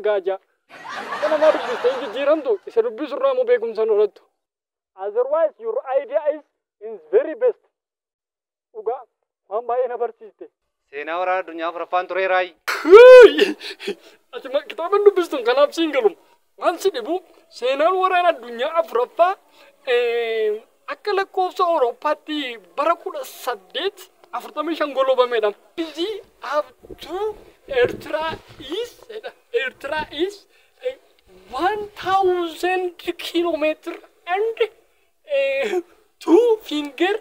gaajaa. Akka namaa dubbistee hin jijjiiramtu isa dubbisurraa immoo beekumsa hin horattu. Otherwise your idea is in very best. Dhugaa waan baay'ee na barsiiste. Seenaa waraana addunyaa afuraffaan tureeraayi. Ati kitaaba dubbistuun kanaaf siin galu. Waan si dhibu seenaan waraana addunyaa afuraffaa akka lakkoofsa Awurooppaatti bara 1845 golobamedha. Busy up to Eritrea is Eritrea is 1000 kilometer and 2 finger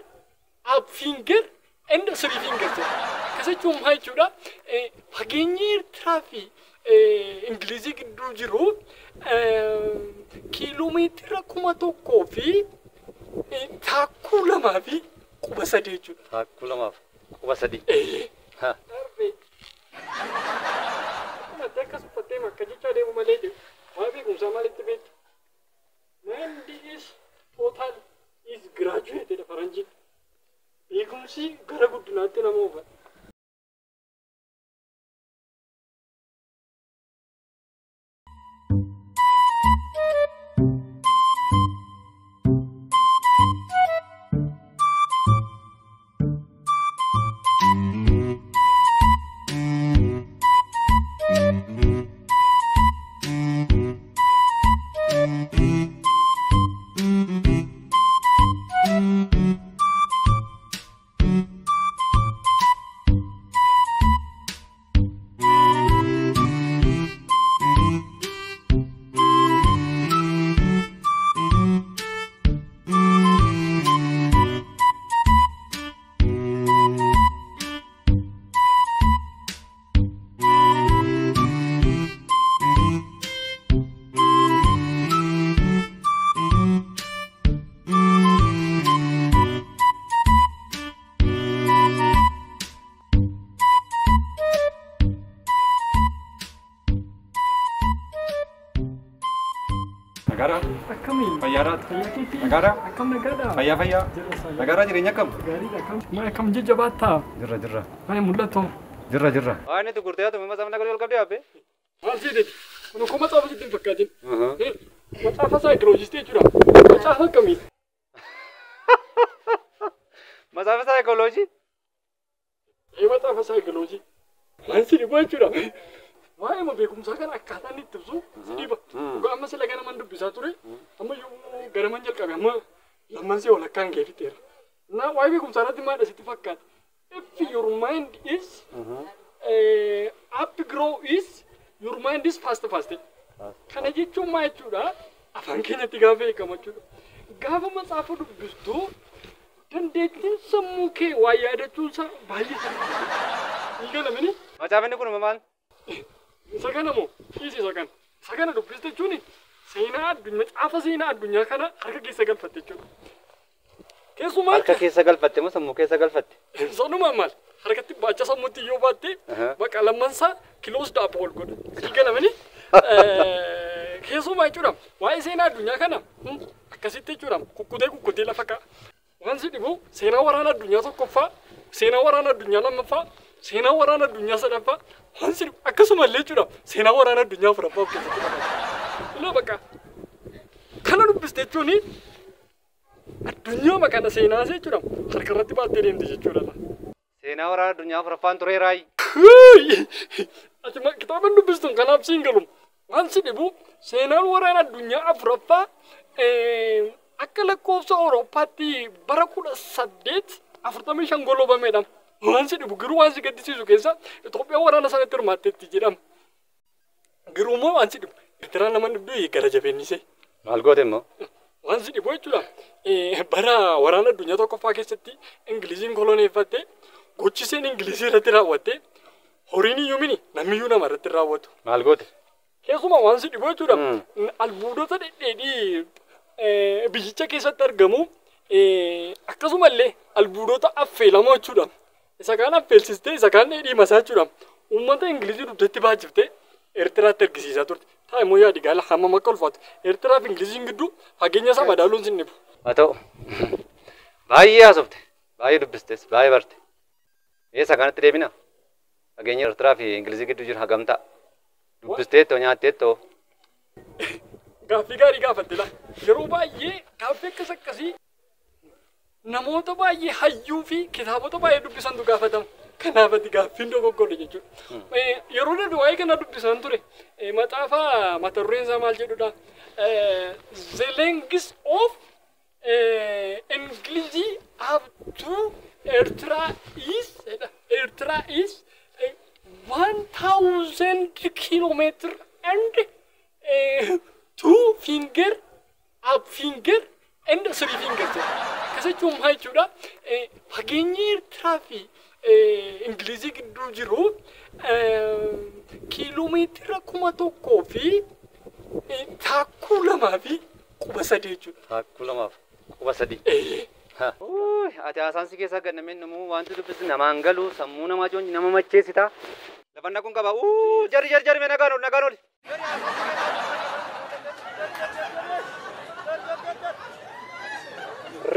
up finger and 3 fingers. Akkas jechuun maal jechuudha? Fageenyi Eertiraa fi Ingilizii gidduu jiru kiiloomeetira 1000 fi taakkuu 2 fi quba 3 jechuudha. Taakkuu 2 fi quba 3. Darbee. Akkuma akkas uffattee makka jechaa deemu malee jiru. Waa beekumsaa maalitti beektu? Mind is total is graduated faranjiin. Beekumsi gara guddinaatti nama oofa. Nagaraa? Akkamiin? Fayyaadhaati. Fayyaa keetii? Nagaraa? Akkam nagaadhaa? Fayyaa fayyaa. Nagaraa jireenya akkam? Gaariidha akkam? Maal akkam jajjabaattaa? Jirra jirra. Maal mul'atu? Jirra jirra. Waan itti gurtee haatu matsaafa nagarii ol qabdee hafe? Maal seeteti? Kun akkuma matsaafa sitti hin fakkaatin. Matsaafa saayikoloojistii jechuudha. Matsaafa akkamii? Matsaafa saayikoloojii? Matsaafa saayikoloojii. Waan si dhibu jechuudha. Waa'ee beekumsaa kana akkaataa inni itti ibsu si dhiba. Dhugaa amma sila ganaman dubbisaa ture amma iyyuu ganaman jalqabe amma lamman see walakkaan ga'ee fixeera. Na waa'ee beekumsaa irratti maal sitti fakkaata? If your mind is up grow is your mind is fast fast. Kana jechuun maal jechuudha? Afaan keenyatti gaafa eegamu jechuudha. Gaafa matsaafa dubbistu dandeettiin sammuu kee waa yaadachuunsaa baay'ee salphaadha. Hin galamini? Matsaafni kun maal? Isa kana moo? Dhiisi isa kana. Isa kana dubbiste jechuun seenaa addunyaa macaafa seenaa addunyaa kana harka keessa galfatte jechuudha. Keessumaa Harka keessa galfatte moo sammuu keessa galfatte? Sanumaan maal? Harkatti baacha sammuutti yoo baatte baqa lammansaa kiloos daaboo ol godha. Sii galamani? Keessumaa jechuudha waa'ee seenaa addunyaa kana akkasitti jechuudha kukkutee kukkutee lafa ka'a. Waan si dhibu seenaa waraana addunyaa tokkoffaa, seenaa waraana addunyaa lammaffaa, seenaa waraana addunyaa sadaffaa, waan si dhibu akkasumallee jechuudha seenaa waraana addunyaa afuraffaa of keessatti qabata. Ilaa bakka kana dubbiste jechuun addunyaa kana seenaa ishee jechuudha harka irratti baattee deemte jechuudha. Seenaa waraana addunyaa afuraffaan tureeraayi. Ati kitaaba dubbistuun kanaaf siin galu. Waan si dhibu seenaan waraana addunyaa afuraffaa akka lakkoofsa Awurooppaatti bara 1845 golobamedha. Waan si dhibu garuu waan si gaddisiisu keessa Itoophiyaan waraana sanatti hirmaatteetti jedhama. Garuu immoo waan si dhibu Eertiraan nama dhibdu gara jabeennisee. Maal goote immoo? Waan si dhibu jechuudha. Bara waraana addunyaa tokkoffaa keessatti Ingiliziin koloneeffatte gochiseen Ingilizii irratti raawwatte horiin iyyuu mini namni iyyuu nama irratti raawwatu. Maal goote? Keessumaa waan si dhibu jechuudha. Albuudota dhedheedhii biyyicha keessatti argamu akkasumallee albuudota affeelamoo jechuudha. Isa kaan affeelsistee isa kaan dheedhii masaa jechuudha. Uummata Ingilizii dugdatti baachiftee Eertiraatti ergisiisaa turte. Taa immoo yaadi gaala hammam akka ulfaatu. Eertiraa fi Ingiliziin gidduu fageenya isaa madaaluun sin dhibu. Haa ta'u baay'ee haasofte, baay'ee dubbistes, baay'ee barte. Eessa kanatti deebina? Fageenya Eertiraa fi Ingilizii gidduu jiru hagam ta'a? Dubbisteettoo nyaatteettoo. Gaaffii gaarii gaafatte la. Yeroo baay'ee gaaffii akkas akkasii namoota baay'ee hayyuu fi kitaabota baay'ee dubbisantu gaafatama. Kanaaf ati gaaffiin dogoggorre jechuudha. Yeroo darbe waa'ee kana dubbisan ture. Maxaafa mata dureen isaa maal jedhudha? The Length of Ingilizii up to Eritrea is jedha. Eritrea is 1000 kilometer and two finger up finger and three fingers jedha. Akkas jechuun maal jechuudha? Fageenyi Eertiraa fi Ingilizii gidduu jiru kiiloomeetira 1000 fi taakkuu 2 fi quba 3 jechuudha. Taakkuu lamaaf quba sadii. Ati haasaan si keessaa gad nameen namuu wanti dubbisu namaan galu sammuu namaa coonyi nama macheessita. Lafa naquun qaba. Jari jari jari mee nagaan ol nagaan ol.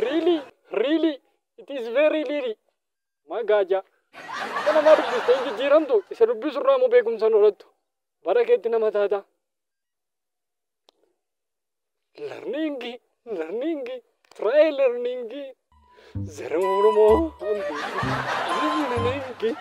Really, really, it is very really. Magaaja. Akka namaa dubbistee hin jijjiiramtu isa dubbisu irraa immoo beekumsa hin horattu. Bara keetti nama taata. Learning, learning, try learning. Zara Oromoo learning.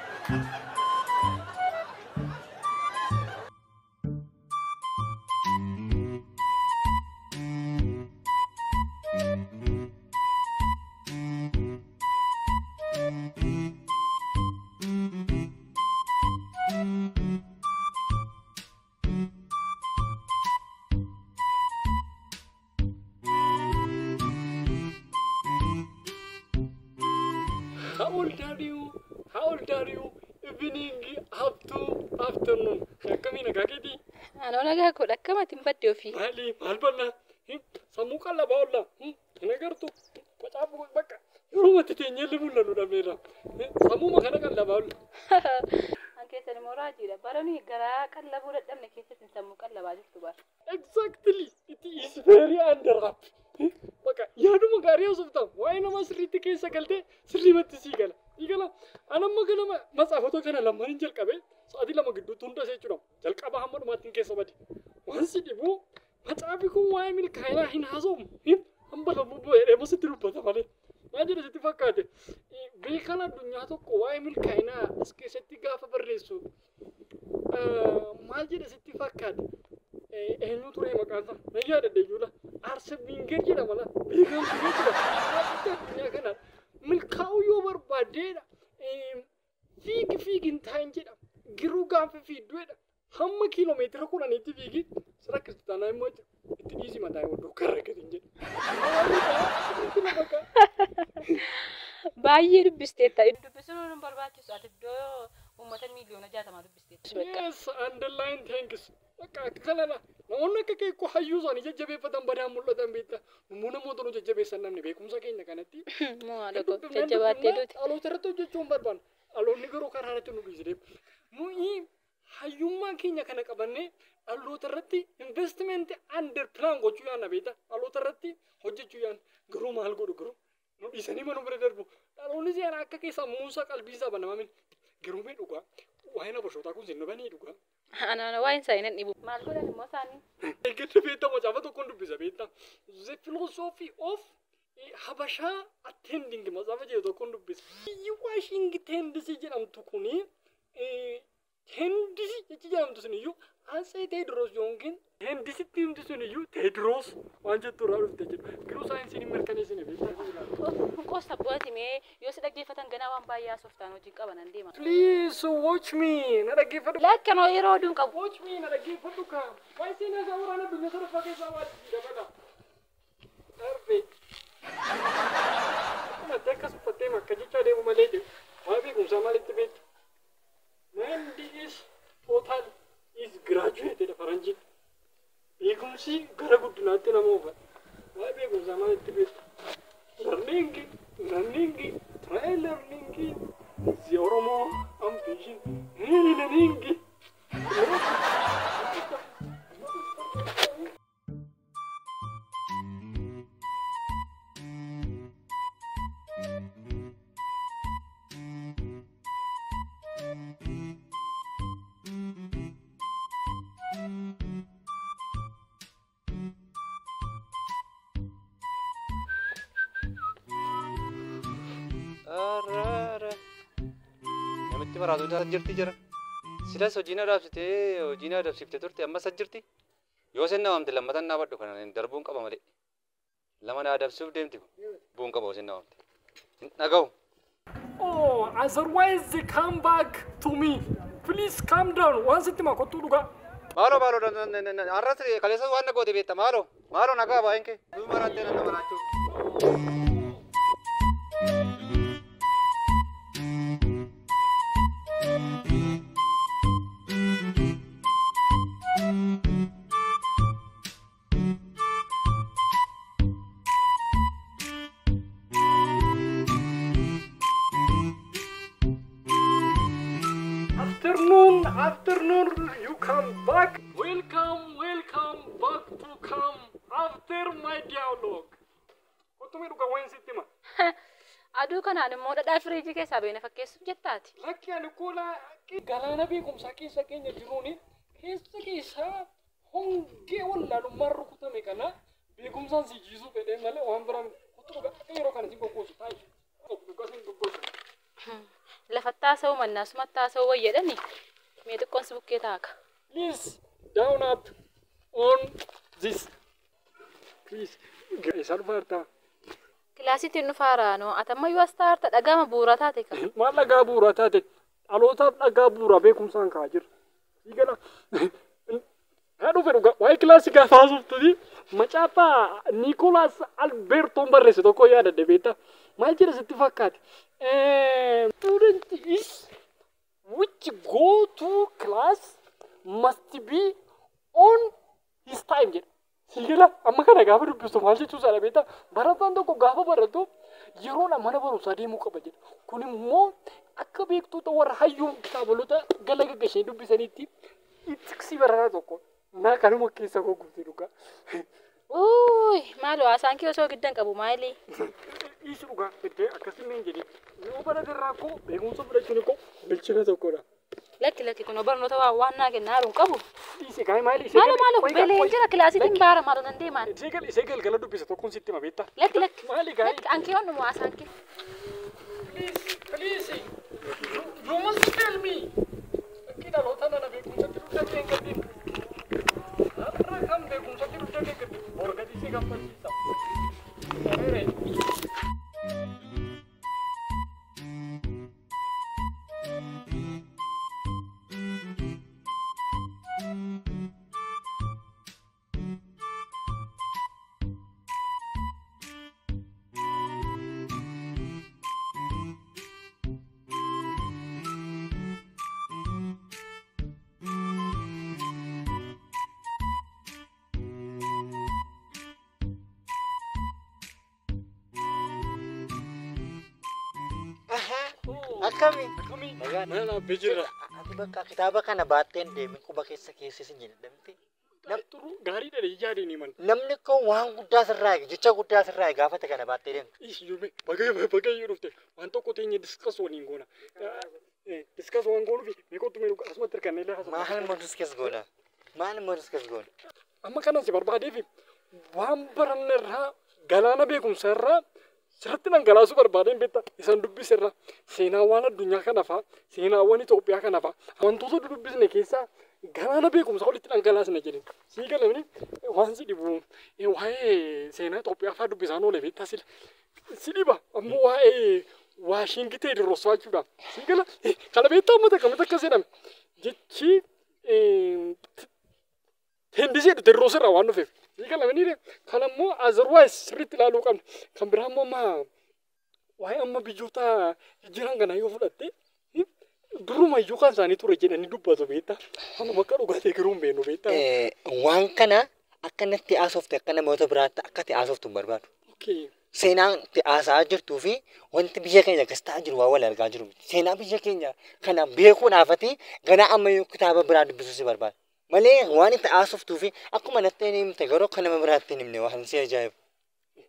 How old are you? How old are you? Evening up to afternoon. Akkamii nagaa keetii? Anoo nagaa koo akkamati hin badde ofii. Maali maal bannaa? Sammuu qallabaa oolla. Hin agartu. Qocaa bakka yeroo matti teenyee illee mul'annu dhabneerra. Sammuma kana qallabaa oolla. An keessan immoo raajiidha. Bara nuyi garaa qallabuu dadhabne keessatti sammuu qallabaa jirtu bara. Exactly. It is very under up. Bakka yaaduma gaarii haasofta. Waa'ee nama sirriitti keessa galtee sirriimatti sii gala. Sii gala. Anamma ganama matsaafota kana lamaan hin jalqabe sa'aatii 2 gidduutti hunda isa jechuudha. Jalqaba hamma dhumaatti hin keessa bade. Waan si dhibu matsaafi kun waa'ee milkaa'inaa hin haasa'u. Hamba lammuu bu'ee sitti dubbata malee. Maal jedha sitti fakkaate? Beekaan addunyaa tokko waa'ee milkaa'inaa as keessatti gaafa barreessu maal jedha sitti fakkaate? Eenyu ture maqaan isaa? Nan yaadadha iyyuudha. Arsene Wenger jedhama la. Beekaan ture jechuudha. Addunyaa kana milkaa'uu yoo barbaaddeedha. Fiigi fiigi hin taa'in jedha. Giruu gaafa fiidduudha. Hamma kiiloomeetira 10tti fiigi. Sira kiristaanaa immoo itti dhiisi mataa yoo dukkarra gadi hin jedhu. Baay'ee dubbisteetta. Dubbisuun hin barbaachisu. Ati iddoo uummata miiliyoona 60 dubbisteetta. Yes, underline thanks. Bakka akka kanadha. Namoonni akka kee koo hayyuu isaanii jajjabeeffatan badaan mul'atan beekta. Nummuu namoota nu jajjabeessan namni beekumsa keenya kanatti. Moo haadha koo jajjabaattee duuti. Dhaloota irratti hojjechuu hin barbaannu. Dhaloonni garuu karaa irratti nu dhiisee. Nuyi hayyummaa keenya kana qabannee dhaloota irratti investment under plan gochuu yaanna beekta. Dhaloota irratti hojjechuu yaanna. Garuu maal godhu garuu nu dhiisanii mana bira darbu. Dhaloonni seenaa akka keessa sammuunsaa qalbiinsaa banamamin. Garuu mee dhugaa waa'een abashootaa kun sin dhufanii dhugaa. Anaan waa'een isaanii nan dhibu. Maal godhan immoo isaanii? Eeggadda beektaa macaafa tokkoon dubbisa beektaa. The philosophy of Habashaa attending macaafa jedhu tokkoon dubbisa. Biyyi Waashingiten DC jedhamtu kuni Hendisi jechi jedhamtu sun iyyuu Atsee Teediroos yookiin Hendisitti himti sun iyyuu Teediroos waan jettu irraa dhufte jedhu. Garuu saayinsiin hin mirkaneessine beektaa. Qosta bu'aati mee yoo si dhaggeeffatan ganaa waan baay'ee haasoftaan hojii qaban an deema. Please watch me na dhaggeeffadhu. Lakkanoo yeroo oduun qabu. Watch me na dhaggeeffadhu kaa. Waa'ee seenaa isaa waraana addunyaa sadaffaa keessaa waan dabala. Darbe. Akkuma akkas uffattee makka jechaa deemu malee jedhu. Waa beekumsaa maalitti beektu? Mind is total is graduated faranjiin. Beekumsi gara guddinaatti nama oofa. Waa beekumsaa maalitti beektu? Learning, learning, try learning. The Oromo ambition. Learning. Namitti maraatu jirti jira. Silas hojii na dhaabsitee hojii na adabsiiftee turte ammas as jirti. Yoo sen na waamte lammatan dhaabadhu kana darbuun qaba malee. Lama na adabsiisuuf deemti kun. Bu'uun qaba yoo sen na waamte. Hin dhaga'u. Oh, otherwise they come back to me. Please calm down. Waan sitti himaa kottuu dhugaa. Maaloo maaloo har'as kaleessas waan na goote beekta maaloo maaloo nagaa baay'een kee. Duuba maraattee na maraachuu. Afternoon, afternoon, you come back. Welcome, welcome back to come after my dialogue. Kottu mee dhugaa waan sitti hima. Aduu kanaan immoo dhadhaa firiijii keessaa beena fakkeessuuf jettaati. Lakki ani koolaa galaana beekumsaa keessa keenya jiruuni keessa keessaa hongee wallaalummaan rukutame kana beekumsaan si jiisuu fedhee malee waan biraa miti. Kottu dhugaa akka yeroo kana si goggoosu taa'i. Dhugaa si goggoosu. Lafatti haasa'uu mannaa sumatti haasa'uu wayya mee xiqqoon si bukkee taaka. Please down up on this. Please. Isa dhufa jirtaa? Kilaasiitti nu faaraanoo atammayyuu as taarta dhagama bu'uura taate ka. Maal dhagaa bu'uura taate? Dhalootaaf dhagaa bu'uura beekumsaan ka'aa jira. Siigala. Haa dhufe dhugaa waa'ee kilaasii gaafa haasoftuti macaafa Niikolaas Albertoon barreesse tokko yaadadhe beektaa. Maal jedha sitti fakkaate? Student is which go to class must be on his time jedha. Siigala amma kana gaafa dubbistu maal jechuu isaadha beektaa? Barataan tokko gaafa baratu yeroodhaan mana barumsaa deemuu qaba jedha. Kun immoo akka beektota warra hayyuu kitaabolota gala gaggashee dubbisaniitti ittiksi barataa tokko naa kanuma keessa koo gubte dhugaa. Uuy maaloo haasaan kee osoo giddan qabu maali? Dhiisi dhugaa iddoo akkasii hin jedhin. Yoo barate irraa koo beekumsa fudhachuun koo bilchina tokkodha. Lakki lakki kun barnoota waan waan naa kennaa haruun qabu. Dhiisi gaa maali? Maaloo maaloo beelee jira kilaasiitiin baara maaloo nan deemaan. Isee galgala dubbisa tokkoon sitti hima beektaa? Lakki lakki. Maali gaa? Lakki ankee onnuma haasaan kee. Please, please, you must tell me. Lakki dhaloota nana beekumsatti dugda kee hin gatiin. Har'a kan beekumsatti dugda kee gatiin. Borgatii si gammachiisa. Areere. Akkami? Akkamii? Nagaan. Mana dhaabbee jirra. Ati bakka kitaaba kana baattee hin deemin quba keessa keessis hin jedhamte. Turuu gaariidha yaadeen himan. Namni kun waan guddaa sirraa eega jecha guddaa sirraa eega gaafate kana baattee deemtu. Iyyuu bagee bagee dhufte waan tokko teenye discuss waliin goona. Discuss waan goonuuf mee kottu mee dhugaa asumatti hirkannee illee haasofna. Maal immoo discuss goona? Maal immoo discuss goona? Amma kanan si barbaadeef waan baranne irraa galaana beekumsa irraa sirriitti dhangalaasuu barbaadeen beektaa isaan dubbise irraa seenaawwan addunyaa kana fa'aa seenaawwan Itoophiyaa kana fa'aa wantoota dubbisne keessaa galaana beekumsa walitti dhangalaasna jedhin. Sii galamni waan si dhibu waa'ee seenaa Itoophiyaa fa'aa dubbisaan oole beektaa sila. Si dhiba ammoo waa'ee Waashingitee Dirroosfaa jechuudha. Sii gala kana beektaa uummata kamitti akkas jedhame jechi Hindisee Teediroos irraa waan dhufeef. Sii galamni kan ammoo otherwise sirriitti ilaaluu qabna. Kan biraa ammoo amma waa'ee amma biyyoota jiran kana yoo fudhatte duruma iyyuu kan isaanii ture jedhanii dubbatu beektaa. Amma akka dhugaatii garuu hin beeknu beektaa. Waan kana akka natti haasofte akka namoota biraatti akka itti haasoftu hin barbaadu. Okay. Seenaan itti haasa'aa jirtuu fi wanti biyya keenya akkas ta'aa jiru waan wal argaa jiru miti. Seenaa biyya keenya kana beekuudhaafati ganaa ammayyuu kitaaba biraa dubbisuu si barbaada. Malee waan itti haasoftuu fi akkuma natti hin himte garuu akka nama biraatti hin himne waan si ajaa'ibu.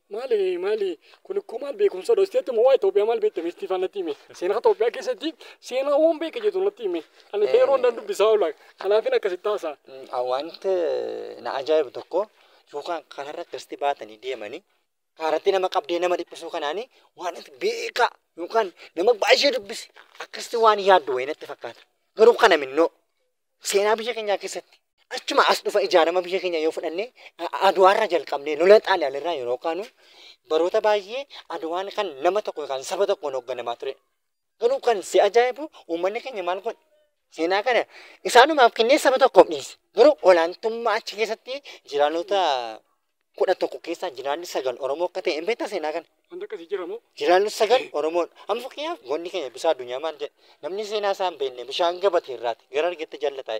Maali maali kun ikkoo maal beekumsa dhoofteetti moo waa Itoophiyaa maal beekte misti ifaan natti hime. Seenaa Itoophiyaa keessatti seenaawwan beeka jettu natti hime. Ani yeroo hundaa dubbisaa oola. Kanaafin akkasitti haasa'a. Wanti na ajaa'ibu tokko yookaan kanarra akkasitti baatanii deemanii Kaaratti nama qabdee nama dhiphisuu kanaani waan itti beekaa yookaan nama baay'ee dubbise akkasitti waan yaaddu wayii natti fakkaata. Garuu kana minnoo seenaa biyya keenyaa keessatti achuma as dhufa ijaarama biyya keenya yoo fudhanne, Aduwaarraa jalqabnee lola Xaaliyaanirraa yeroo kaanu, baroota baay'ee Aduwaan kan nama tokko yookaan saba tokkoon hoogganamaa ture. Garuu kan si ajaa'ibu uummanni keenya maal godhe? Seenaa kana isaanumaaf kennee saba tokkoof dhiise. Garuu olaantummaa achi keessatti jiraanota 11 keessaa jiraanni 9 Oromoo akka ta'e hin beektaa seenaa kana? Wanta akkasii jira moo? Jiraanni 9 Oromoodha. Amma fakkeenyaaf goonni keenya bisaa addunyaa maal jedha? Namni seenaa isaa hin beekne bishaan gabatee irraati gara argetti jallataa.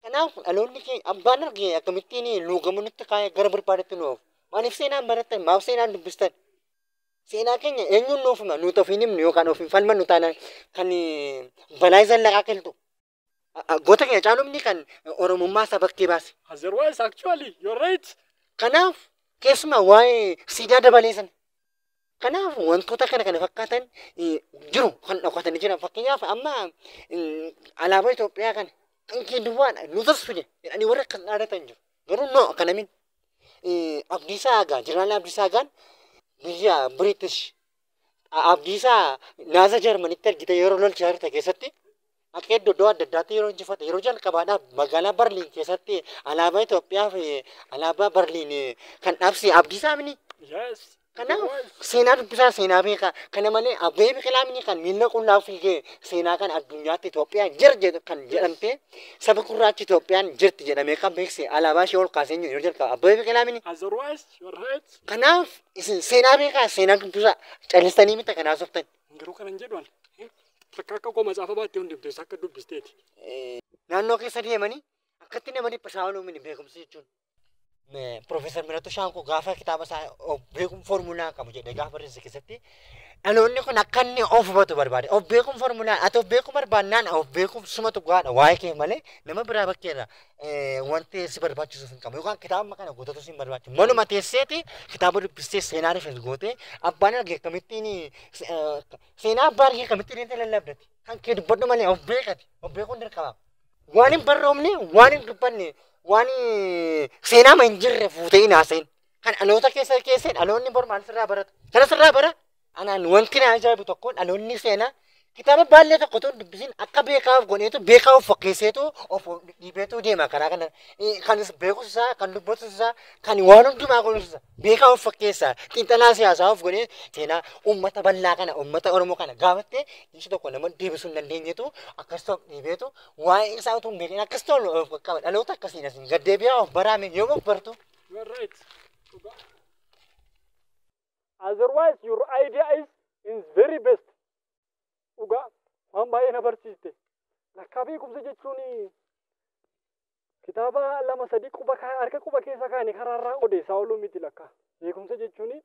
Kanaaf dhaloonni keenya abbaan arge akkamittiin luugamu nutti kaa'ee gara barbaadetti nu oofu? Maaliif seenaan barattan? Maaf seenaan dubbistan? Seenaa keenya eenyuun nuuf hima? Nuti ofiin himnu yookaan ofiin falmannu taanaan kan balaa zallaqaa qilxu. Goota keenya caalumni kan Oromummaa isaa bakkee baase. Otherwise, actually, you're right. Kanaaf keessumaa waa'ee siidaa dabalee sana. Kanaaf wantoota kana kana fakkaatan jiru kan dhokatanii jiran. Fakkeenyaaf amma alaabaa Itoophiyaa kana kan kee duwwaadha nutas fide jedhanii warra akkas dhaadatan jiru. Garuu no akkanamin. Abdiisaa Agaa, Jeneraal Abdiisaa Agaan biyya British Abdiisaa Naaza Jarmanitti argite yeroo lolchaa jirte keessatti akka iddoo adda addaatti yeroo injifate yeroo jalqabaadhaaf magaalaa Barliin keessatti alaabaa Itoophiyaa fi alaabaa Barliin kan dhaabse Abdiisaa mini. Yes. Kanaaf seenaa dubbisaa, seenaa beekaa. Kana malee Abbee Biqilaa mini kan miila qullaa fiigee seenaa kan addunyaatti Itoophiyaan jira jedhu kan jedhamte, saba gurraachi Itoophiyaan jirti jedhamee kan beeksise, alaabaa ishee ol kaasee yeroo jalqaba Abbee Biqilaa mini. Otherwise, you're right. Kanaaf isin seenaa beekaa, seenaa dubbisaa, callistanii miti kan haasoftan. Garuu kanan jedhu ani takka akka koo macaafa baattee hundiftees akka dubbisteeti. Naannoo keessa deemanii akkatti nama dhiphisaa ooluu mini beekumsi jechuun. Profeesar Miratuu Shaankoo gaafa kitaaba isaa of beekuun foormulaa qabu jedhee gaafa barreesse keessatti dhaloonni kun akka inni of hubatu barbaade. Of beekuun foormulaa ati of beekuu barbaannaan of beekuuf sumatu gahaadha waa'ee kee malee nama biraa bakkeerra wanti si barbaachisuuf hin qabu yookaan kitaaba kana guutatu si hin barbaachisu. Manuma teesseeti kitaaba dubbistee seenaa rifeensa gootee abbaan arge akkamittiin seenaa abbaa arge akkamittiin inni lallabdati. Kan kee dubbadhu malee of beekati, of beekuun dirqama. Waan hin barroomne, waan hin dubbanne, waan seenaa ma hin jirre fuutee hin haasa'in. Kan dhaloota keessa keessee dhaloonni bor maal sirraa barata? Kana sirraa bara? Anaan wanti na ajaa'ibu tokko dhaloonni seenaa kitaaba baallee tokko otoo hin dubbisin akka beekaaf godheetu beekaa of fakkeesseetu of dhiibeetu deema karaa kana. Kan beekus isaa, kan dubbatus isaa, kan waan hundumaa godhus isaa beekaa of fakkeessa, xiinxalaa siyaasaa of godhee seenaa uummata bal'aa kana, uummata Oromoo kana gaafattee dhiisi tokko nama deebisuu hin dandeenyetu akkas ta'u dhiibeetu waa'ee isaa utuu hin beekin akkas ta'u of qaqqaba. Dhaloota akkasiin asiin gaddeebi'aa of baraame yoom of bartu? You are right. Otherwise, your idea is in very best. Dhugaa waan baay'ee na barsiiste. Lakkaa beekumsa jechuun kitaaba lama sadii quba harka quba keessa kaa'anii karaarraa odeessaa ooluu miti lakkaa. Beekumsa jechuun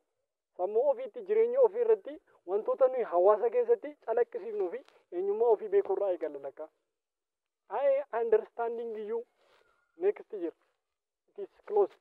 sammuu ofiitti jireenya ofii irratti wantoota nuyi hawaasa keessatti calaqqisiifnuu fi eenyummaa ofii beekuurraa eegalla lakkaa. I understanding you next year. It is close.